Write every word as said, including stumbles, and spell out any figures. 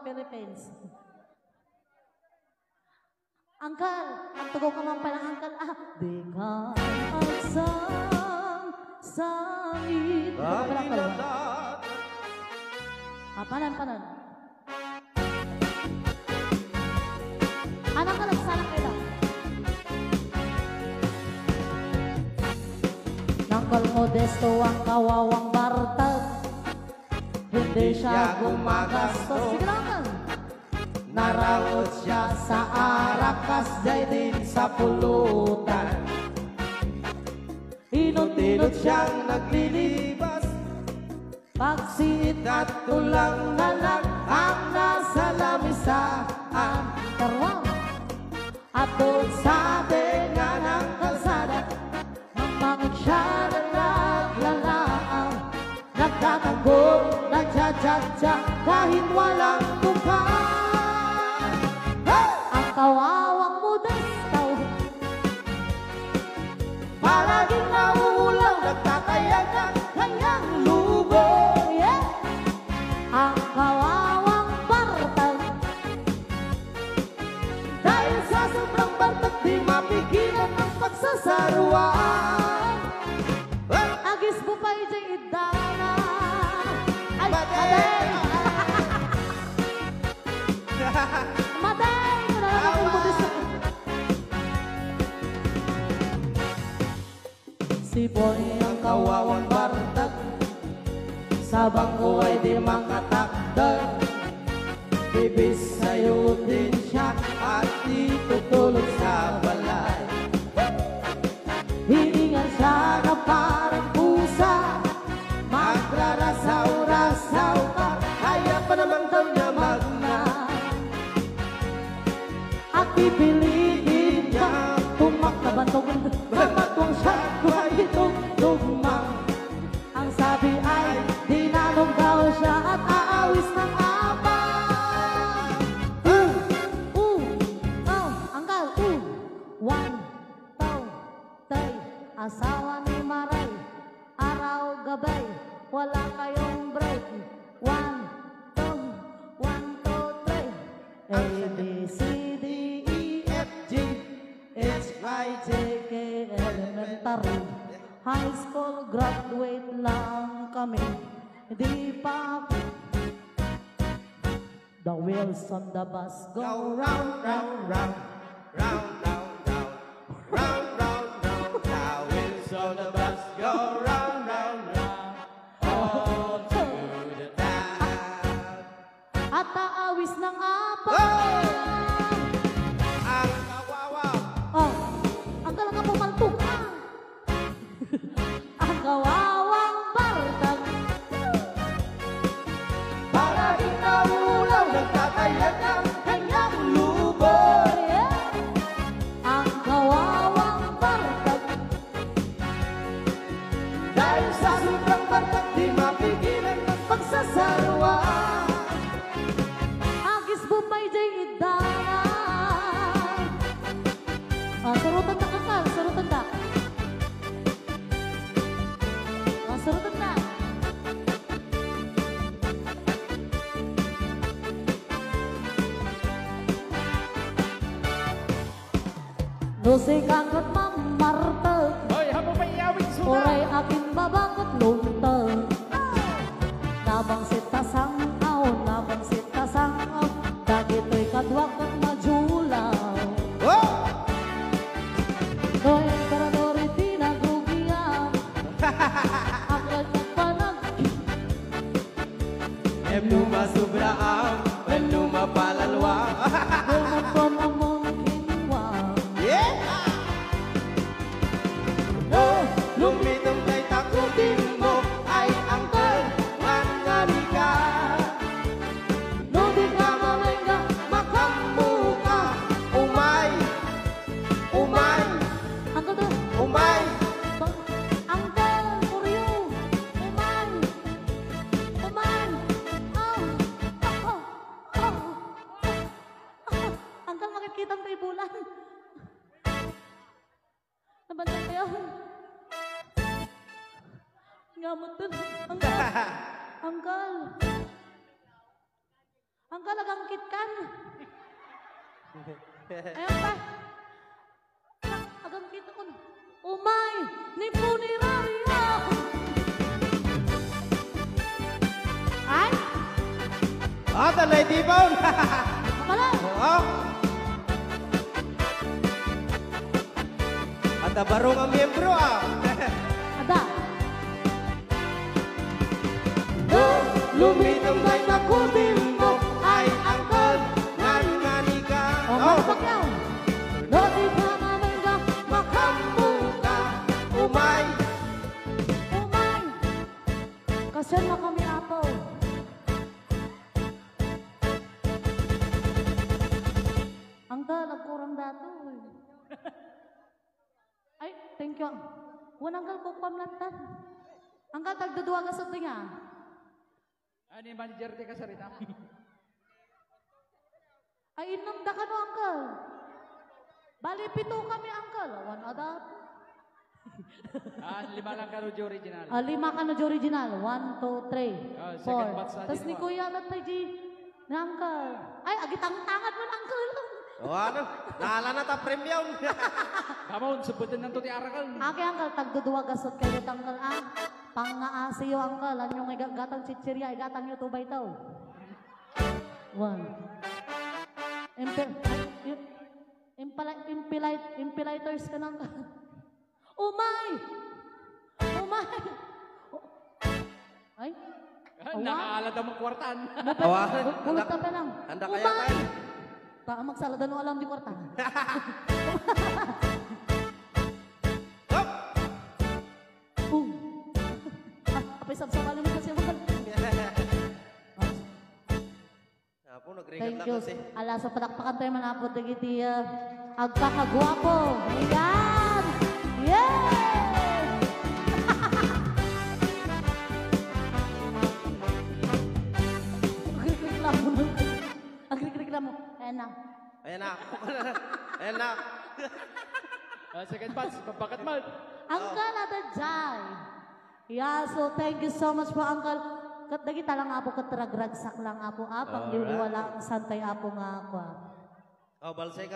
Philippines. Uncle, ang tugaw ka man pala, Uncle. Ah, di ka agsang-sangit. Di ka pala, Uncle. Ah, panan, panan. Anak ka, nagsanak kayo. Uncle Modesto ang kawawang bartag. Hindi siya gumagasto. Sige lang, Uncle. Narangot siya sa arakas, jay din sa pulutan. Inot-inot siyang naglilibas. Pagsiit at tulang na lang ang nasa lamisaan. Tarwang. At doon sa tenga ng kalsada, mangmangot siya na naglalaang. Nagtatanggol, nagtsatsatsat, kahit walang tukad. Hey! Ang kawawang Modesto. Palaging nauulaw, nagtatayag ng kanyang lubo. Yeah! Ang kawawang bartag. Dahil sa sobrang bartag, di mapigilan ang pagsasaruan. Agisbo pay jay iddana. Ay, Madi! Madi! Madi! Wala na akong Tama! Modesto. Si Boy ang kawawang bartag, sa bangko ay di makatakder. Bibis sayo din siya at itutulog sa balay. Hiningan siya na parang pusa, magrarasaw-rasaw pa, kaya pa naman daw niya magna. At pipiliin niya tumakbo. Bantog. Mabatuang siya, kuha itong tugma. Ang sabi ay, dinanong daw siya at aawis ng apa. Ooh, ooh, oh, Uncle, ooh. One, two, three. Asawa ni Maray. Araw, gabi, wala kayong break. One, two, one, two, three. A, B, C, D, E, F, G, H, I, J, K, elementary. High school graduate lang kami. Di pa The wheels on the bus go round, round, round, round, round, round, round, round, round. The wheels on the bus go round, round, round, all to the town. At aawis ng apa. Oh! Ang kawawa. Oh, ang talaga pumaltok. Ang kawawang bartag. Palaging nauulaw, nagtatayag ang kanyang lubo. Yeah. Ang kawawang bartag. Dahil sa sobrang bartag, di mapigilan ang pagsasarwa. Agis Bombay J Idana. Ah, surutan ta, kakal, surutan ta. Ah, surutan na. No sika ket mamartek. Hoy, hamu pay awit suna. Uray akin babakot luntek. Nabangsit ta sang-aw, nabangsit ta sang-aw. Dagitoy kaduak ket majulaw. Oh! No emperador iti nagrugian. Aglaw ti panag- Wenno masubraam, wenno mapalalwa. Wenno pamamangkinwa. Yeah! No lumitom tay takutin mo, ay angkel, mangngani ka. No di ka mamengga, makammo ka. Umay! Umay! Angkel to. Umay! Bang-, angkel, for you. Umay! Umay! Oh! Oh! Oh! Oh! Angkel, makikita mo kay Bulan. Nabantay kayo? Ngamot dun. Angkel! Angkel! Ang kalagangkit kan. Ayan pa. Agangkit ko na. Umay, ni punerarya. Ay? Ah, tanay di ba? Kapala. Oo. Adda baro nga miyembro, ah. Ada. No, lumitom dayta kutimbo, ay angkel, ngan nganika. Oh, oh. Masak yaw. No, di pa mamangga, makambuka, umay. Umay. Kasyan na kami, Apo. Angkel, agkurang datoy. Ay, thank you. Wen, angkel, kukuam latta. Angkel, tagdudua nga suddi nga. Ani manager ti kasarita? Ay, innem da kano, angkel? Bali, pito kami, angkel. Awan adat. Ah, lima lang kano di original. Ah, lima kano di original. One, two, three, ah, second four. Batch na. Tas ni Kuya, latta di. Ni Uncle. Ay, agitangtangad mo ni Uncle. O, ano? Naalana ta premium. Kamon, subutan nanto ti arakal. Aki, Uncle, tagdudua gasot kayo, Uncle, ah. Pangngaasiyo, Uncle. Anyo nga igatang chichirya, igatang yo two by two. One. Impel-, ay, im-, impala-, impelay-, impelators ka na, Uncle. Umay! Umay! Ay? Ah, awa? Nakaalad ang kwartaan. Awa, bu-, bulta andak-, pa lang. Andak kaya umay! Tayo? Ta, magsaladan no alam di kwarta. Hop! Oh. Ah, apay sabsabali mo kasi, Uncle. Apo, nagrigat. Thank lang you. Kasi. Ala, so palakpakan tayo man, Apo, dagiti, ah, agkakaguapo. Ayan! Yay! Agreklamo na. Agreklamo. Ayan na. Ayan na. Ayan na. Ah, second batch, pagbakat man. Ang oh. Kanada, Jai. Yeah, so thank you so much po, Uncle. Ket dagita lang, Apo, ket ragragsak lang, Apo, ah, pangliwliwa lang, santay, Apo, nga, kua. Oh, balsay